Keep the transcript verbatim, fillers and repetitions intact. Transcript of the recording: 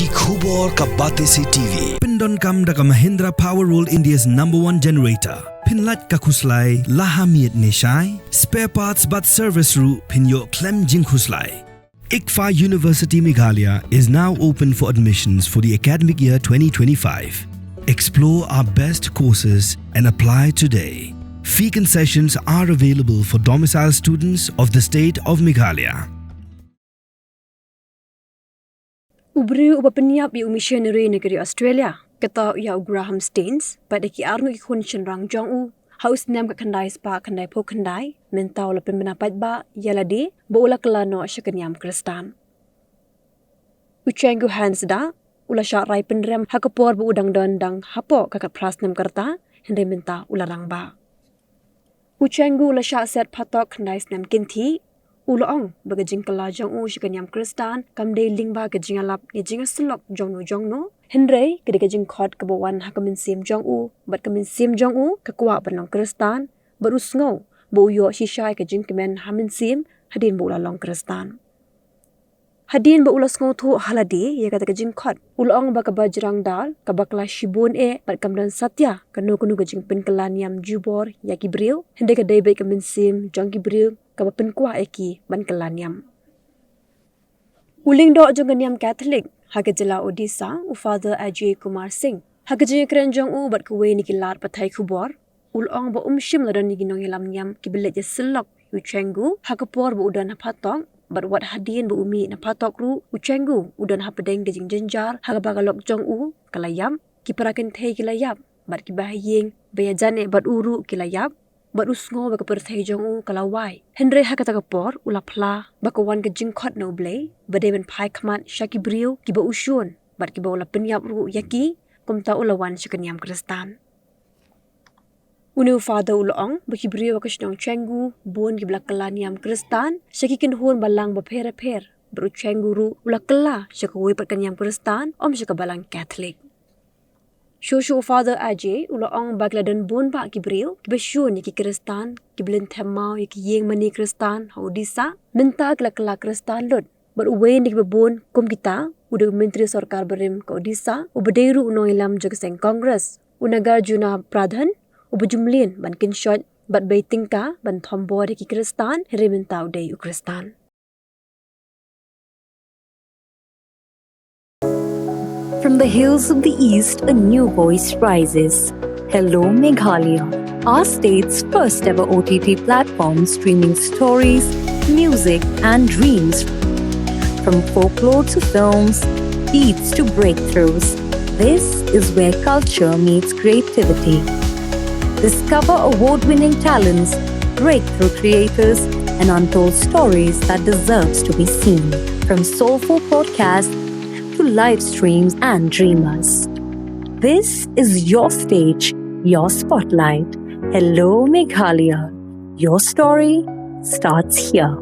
Ki khubor ka Batesi T V. Pyndonkam da ka Mahindra Power World, India's number one generator. Pynlait ka khuslai la ha miet ne shai. Spare parts bad service ruh phin ïoh khlem jingkhuslai. ICFAI University Meghalaya is now open for admissions for the academic year twenty twenty-five. Explore our best courses and apply today. Fee concessions are available for domicile students of the state of Meghalaya. U briew uba pynïap ïa u missionary na ka ri Australia, kata u ïa u Graham Staines, bad ïa ki arngut ki khun shynrang jong u, ha u snem khatkhyndai spah khyndaiphew khyndai, mynta u la pynbna paidbah ïa lade ba u la kylla noh sha ka niam Khristan. U Chenggu Hansda u la shah rai pynrem ha ka por ba u dang don dang hapoh ka khatphra snem ka rta, hynrei mynta u la rangbah. U Chenggu u la shah set phatok khyndai snem kynthih. U la ong ba ka jingkylla jong u sha ka niam Khristan kam dei lyngba ka jingïalap ne jingïasyllok jongno jongno, hynrei ka dei ka jingkhot kaba wan ha ka mynsiem jong u, bad ka mynsiem jong u ka kwah ban long Khristan, bad u sngew ba u ïoh shisha ïa ka jingkmen ha mynsiem hadien ba u la long Khristan. Hadien ba u la sngewthuh ha lade ïa kata ka jingkhot, u la ong ba ka bajrang dal ka bakla shibun eh, bad kam don satia kano kano ka jingpynkylla niam jubor ïa ki briew, hynrei ka dei beit ka mynsiem jong ki briew kaba pynkwah ïa ki ban kylla niam. U lyngdoh jong ka niam Katholik ha ka jylla Odisha, u Father Ajay Kumar Singh, ha ka jingïakren jong u bad kawei na ki lad pathai khubor, u la ong ba um shym la don ïa ki nongïalam niam kiba leit ïasyllok ïa u Chenggu ha ka por ba u don ha phatok, bad wat hadien ba u mih na phatok ruh, u Chenggu u don hapdeng ka jingjynjar ha kaba ka lok jong u ka la ïap, ki para kynthei ki la ïap, bad kiba ha ïing ba ïajan eh bad u ruh ki la ïap, bad u sngew ba ka pyrthei jong u ka la wai. Hynrei ha kata ka por u la phla ba ka wan ka jingkhot na U Blei ba dei ban phai khmat sha ki briew kiba u shun, bad kiba u la pynïap ruh ïa ki, kumta u la wan sha ka niam Khristan. Une u Father u la ong ba ki briew ha ka shnong Chenggu bun kiba la kylla niam Khristan sha ki kynhun balang bapher bapher, bad u Chenggu ruh u la kylla sha kawei pat ka niam Khristan, ym sha ka balang Katholik. Shuh shuh u Father Ajay u la ong ba ki la don bun bah ki briew kiba shun ïa ki Khristan, kiba lynthem maw ïa ki ïing mane Khristan ha Odisha, mynta ki la kylla Khristan lut. Bad uwei na kiba bun kum kita u dei u Myntri Sorkar barim ka Odisha, uba dei ruh u nongïalam jong ka seng Congress, u Nagarjuna Pradhan, uba ju mlien ban kynshoit bad bei tyngka ban thombor ïa ki Khristan, hynrei mynta u dei u Khristan. From the hills of the East, a new voice rises. Hello, Meghalaya, our state's first ever O T T platform streaming stories, music, and dreams. From folklore to films, beats to breakthroughs, this is where culture meets creativity. Discover award winning talents, breakthrough creators, and untold stories that deserves to be seen. From soulful podcasts to live streams and dreamers, this is your stage, your spotlight. Hello, Meghalaya. Your story starts here.